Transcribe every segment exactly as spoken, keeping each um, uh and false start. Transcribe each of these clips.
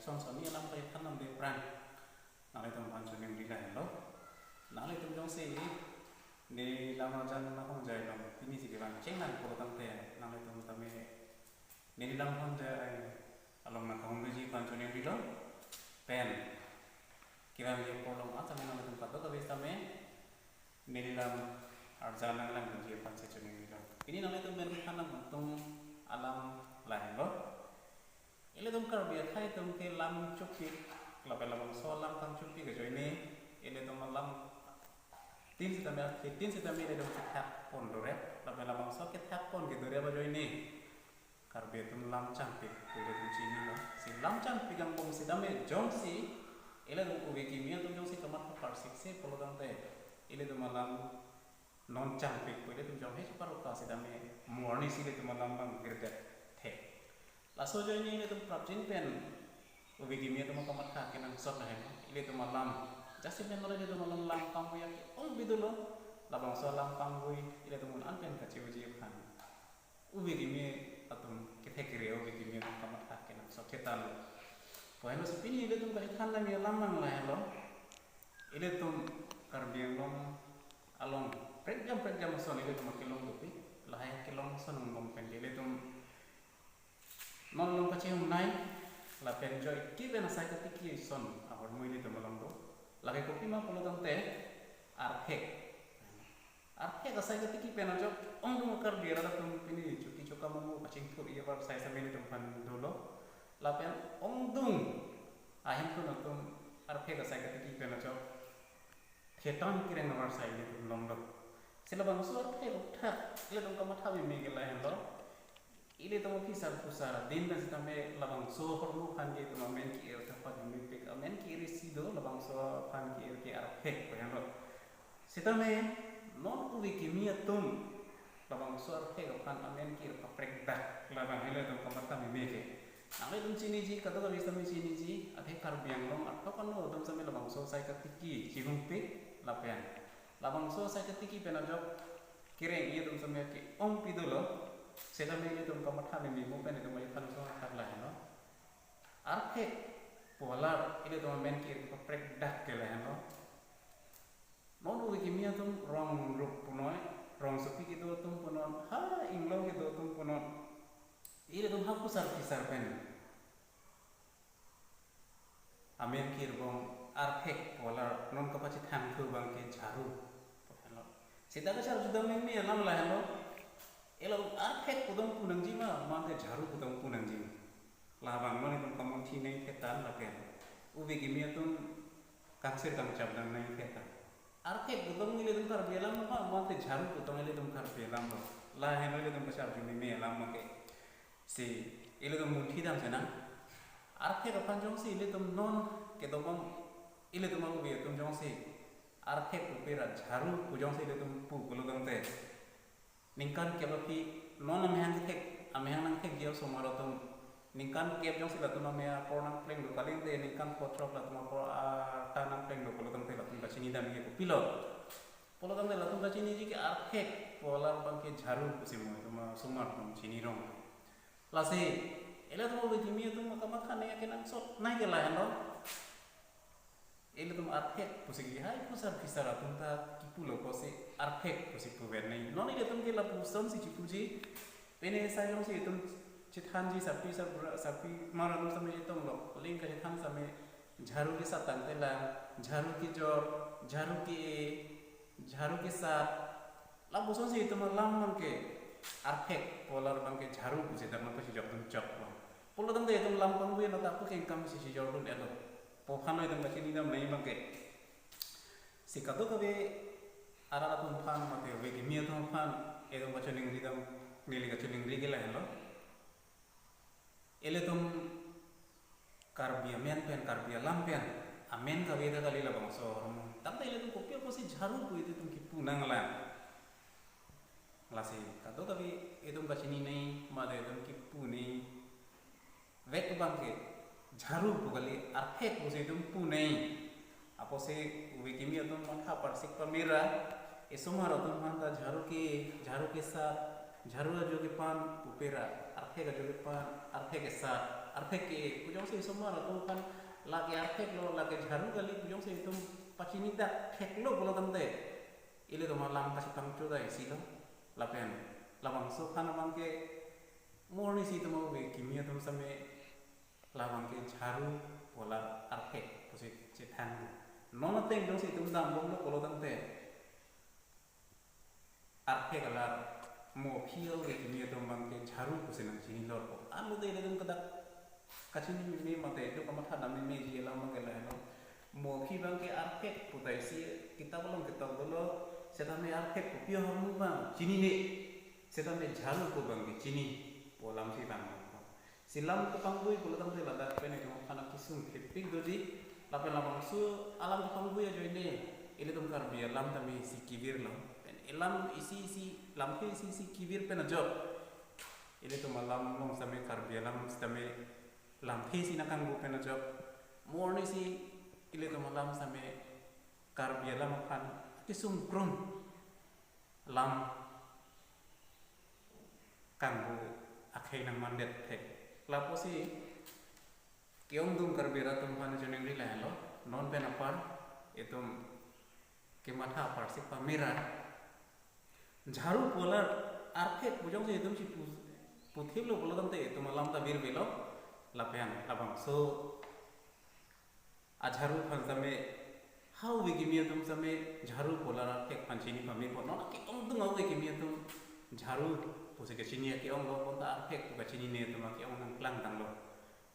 Son son ni alam kali than nam de pran. Nanglitum aphan choningri lahelo. Nanglitum jongsi neli lam arjan ahongjai along pini si kevang cheng nang pulo tangte, nanglitum tame neli lam ahongjai along nangkahumriji aphan choningrilo. Pen kevangji apor along atame nanglitum kadokave tame neli lam arjan nanglangdunji aphan si choningrilo. Pini nanglitum pen kethan nangtum alam lahelo. Ilitum Karbi akhei atum ke lam chokpik, lapen labangso lam kangchokpik ajoine, ilitum alam tin sitame, tin sitame ilitum kethak pon dore, lapen labangso kethak pon kedore ajoine Karbi atum lam changpik pu ilitum chinilo. Si lam changpik angbong sitame jongsi ilitum ove kimi atum jongsi kamatha parsik se pulo tangte, ilitum alam non changpik pu ilitum jong he cheparuta sitame morning si ilitum alam bang girdet the. Laso ajoine ilitum prapjin pen ove kimi atum akamatha kenangsot lahen, ilitum alam jasemet nor ilitum alam lam pangvoi ake-ong bi dolo. Labangso alam pangvoi ilitum un-an pen kacheji aphan ove kimi atum kethek kere, ove kimi atum kamatha kenangsot thetanglo. Pu henlo si pini ilitum kali than nangji alam nang lahelo. Ilitum Karbi Anglong along prekjam prekjam ason ilitum akelong dopik. Lahai akelong ason angbong pen ilitum non along kachehumnei, lapen joike pen asai katiki ason ahormu ilitum along do. Lake kopima pulo tangte arphek. Arphek asai katiki pen ajok ongdung Karbi arat atum pini chuti chokam amu kachingthur-i avarsai sitame ilitum aphan dolo. Lapen ongdung ahempun atum arphek asai katiki pen ajok thetang kereng avarsai ilitum longlo. Si labangso arphek athak ilitum kamatha meme ke lahenlo. Ilitum aphi sar pusar din pen sitame labangso ahormu aphan ke itum amen ke-ir thakpat mepik, amen ke-ir isi do, labangso aphan ke-ir ke arphek pu henlo. Sitame non ove kimi atum labangso arphek aphan amen ke-ir kaprek dak, labang helo itum kamatha meme ke. Nanglitum chiniji, kadokave sitame chiniji, athe Karbi Anglong athok ano atum sitame labangso asai katiki chihungpik lapen labangso asai katiki pen ajok kereng-i atum sitame ke-ong pi dolo. Sitame ilitum kamatha meme mo pen itum aji than song athak lahenlo. Arphek pu alar ilitum amen ke-ir kaprek dak ke lahenlo. Non ove kimi atum rong rup punoi, rongsopi kedo atum punon, ha inglong kedo atum punon, ilitum ha pusar phisar pen amen ke-ir bom arphek pu alar non kapachethang thu abang ke jharu pu henlo. Seta kacharjudam meme alam lahenlo. Ilitum arphek pu dong pu nangji ma, mate jharu pu dong pu nangji ma? Labang non itum kamatha nangthetang lapen ove kimi atum kangsir kangchap dam nangthetang. Arphek pu dong ilitum Karbi alam ma, mate jharu pu dong ilitum Karbi alam ma? Lahenlo ilitum kacharju meme alam ma ke. Si ilitum munthi dam senang. Arphek aphan jongsi ilitum non kedobom, ilitum ove atum jongsi arphek pu pera jharu pu jongsi ilitum pu pulo tangte, ningkan kep aphi non amahang kethek, amahang nangthekji asomar atum ningkan kep jongsi latum amahang apor nangplenglo, kalite ningkan pho throk latum apor ata nangplenglo pulo tangte latum kachinidam ke kopilo? Pulo tangte latum kachiniji ke arphek pu alar abang ke jharu pusi mo itum asomar atum chinirong. Lasi ilitum ove kimi atum akamatha nangji akenangsot nai ke lahenlo. Ilitum arphek pusi ke hai pusar phisar atum ta kipulo pusi arphek pusi puvet nai. Non ilitum ke lapuson si chipuji. Pine sai jongsi itum chethanji sarpi sarbura, sarpimar atum sitame chetonglo. Ling kachethan sitame jharu kesat tangte lang, jharu kejor, jharu ke-e, jharu kesat. Lapuson si itum alam abang ke arphek pu alar abang ke jharu pusi dam nangpachijokdun choklo. Pulo tangte itum lam pangvoi anta pu kengkam si chijordun-etlo pu aphan itum kachinidam nai abang ke. Si kadokave arat atum aphan mate ove kimi atum aphan itum kachoningri dam, neli kachoningri ke lahenlo. Ilitum Karbi amen pen, Karbi alam pen amen kave ta kali labangso ahormu. Tangte ilitum kopi apotsi jharu pu itum kipu nanglang? Lasi kadokave itum kachini nai mate itum kipu nai vek abang ke jharu pu kali, arphek pusi itum pu nai. Apotsi ove kimi atum matha parsik pamera, esomar atum aphan ta jharu ke, jharu kesat, Jharu ajo kepan pupera, arphek ajo kepan, arphek kesat, arphek ke-e pu jongsi osomar atum aphan lake arphek lo, lake jharu kali pu jongsi itum pachini dak theklo pulo tangte, ilitum alam kachepangcho ta isi lo. Lapen labangso aphan abang ke mo arnisi itum ave kimi atum sitame labang ke jharu pu alar arphek pusi chethang. Non ateng jongsi itum dambomlo pulo tangte, arphek alar mo aphi ave kimi atum abang ke jharu pusi nangchini lor ko. Anu te ilitum kadak kachini meme mate, itum kamatha dam memeji alam abang ke lahelo. Mo aphi abang ke arphek pu ta isi kitap along ketok dolo, setame arphek kopi ahormu abang chinine, setame jharu pu abang ke chini pu alamsi vang. Si lam kepangbui pulo tangte ladak pen itum aphan akesung thepik doji. Lapen labangso alam kepangbui ajoine ilitum Karbi alam tame isi kevir lo. Pen elam isi isi, lamthe isi isi kevir pen ajok, ilitum alam along sitame, Karbi alam sitame lamthe isi nangkangbu pen ajok, mo arnisi ilitum alam sitame Karbi alam aphan kesung krung lam kangbu akhei nangmandet thek. Lapusi ke-ongdung Karbi arat atum aphan choningri lahelo, non pen apar itum kematha apar si pamera. Jharu pu alar arphek pu jongsi itum si pu, puthilo pulo tangte itum alam ta virvelo. Lapen labangso ajharu aphan sitame, ha ave kimi atum sitame jharu pu alar arphek aphan chini pamepo. Non ke-ongdung ave kimi atum jharu pusi kachini ake-ong lo, bonta arphek pu kachinine atum ake-ong nangklang tanglo.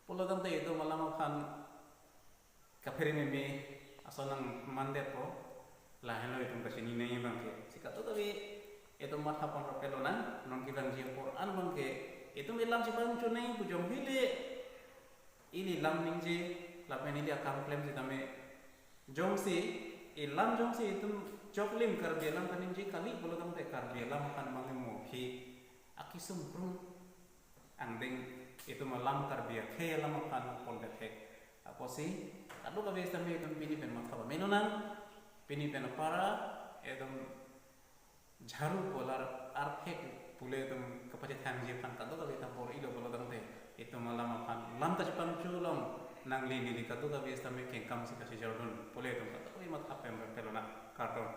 Pulo tangte itum alam aphan kaphere meme ason nangmandetpo. Lahenlo itum kachinine abang ke. Si kadokave itum matha pon rapet lonang, non kevangji apor an abang ke itum elam chepangchonai pu jong hile ili lam ningje lapen ili akam klem sitame, jongsi elam jongsi itum choklim Karbi alam kaningje kali pulo tangte Karbi alam aphan abang mo aphi akesung krung angdeng itum alam Karbi akhei alam aphan pondet thek. Apotsi kadokave sitame itum pini pen matha pame lonang, pini pen apar itum jharu pu alar arphek pule itum kapachethangji aphan kadokave ta bor-ilo pulo tangte, itum alam aphan lam kachepangcho along nangli neli kadokave sitame kengkam si kachejordun pule itum kadokave matha pame lonang. Kardom.